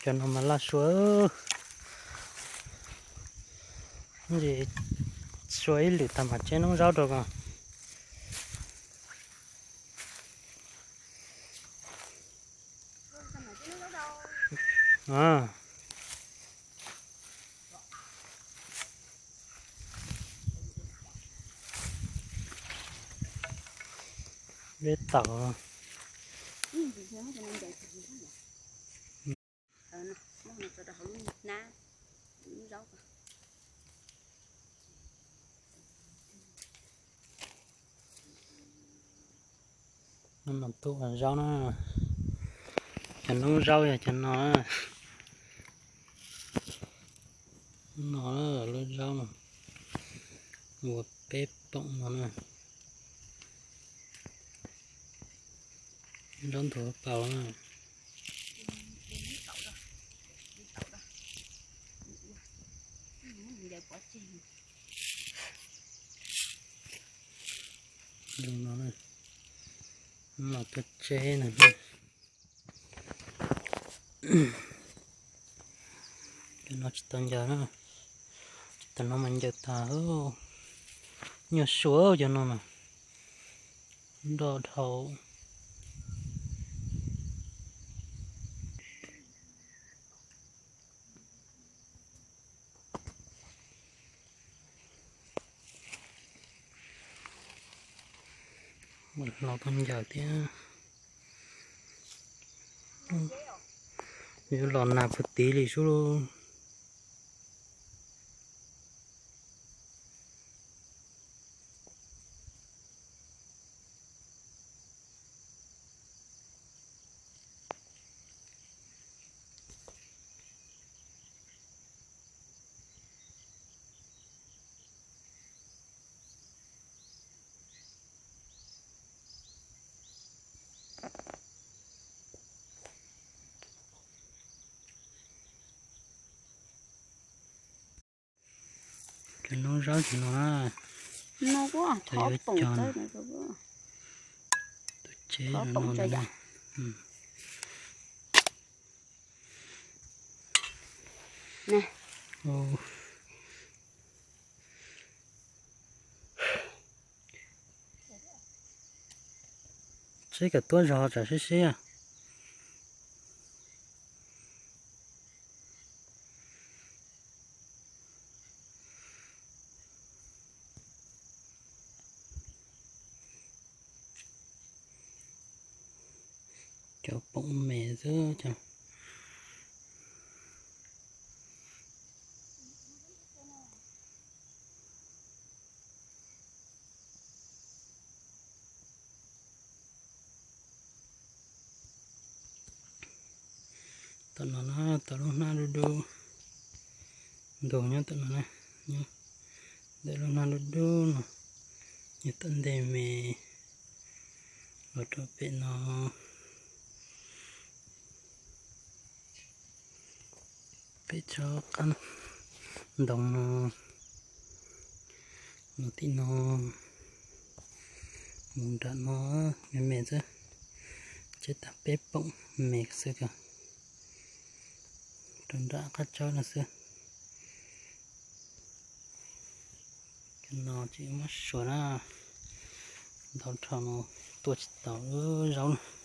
Cov no mas laj sua, sua ib lwm tag mam tseb noob zaub rau ko. Peb taum. Hnub no tuaj ua zaub na, cov noob zaub yog cov no. No lub zaub no, ua peb poom no na. Zaub ntug paus na. Zoo no, no tuaj tseb na. Cov no tsis tau ncaws na, tsis tau no mas ncaws tag. Nyuag sua cov no mas nroj dhau. Mus hlo tau ncaws thiab. Yuav los nag puag tid li sub lauj. Cov noob zaub cov no, cov yuav cog, tus tseb no. Tseb kom tuab zog tsam sib sib. Cov poom me xwb. Tom no na, tom lub hnab dub dub, ntug nyob tom no na, nyob ntawm lub hnab dub dub no, nyob tom ntej me los rau pem no. Pem tsob qab ntoo no, los tim no mus nram no me me xwb, tseb tag peb poom me xwb ko, rau nram qab tsob no xwb. Cov no tsis muab sua na, ntau dhau no tuaj tsis tau lub zaub no.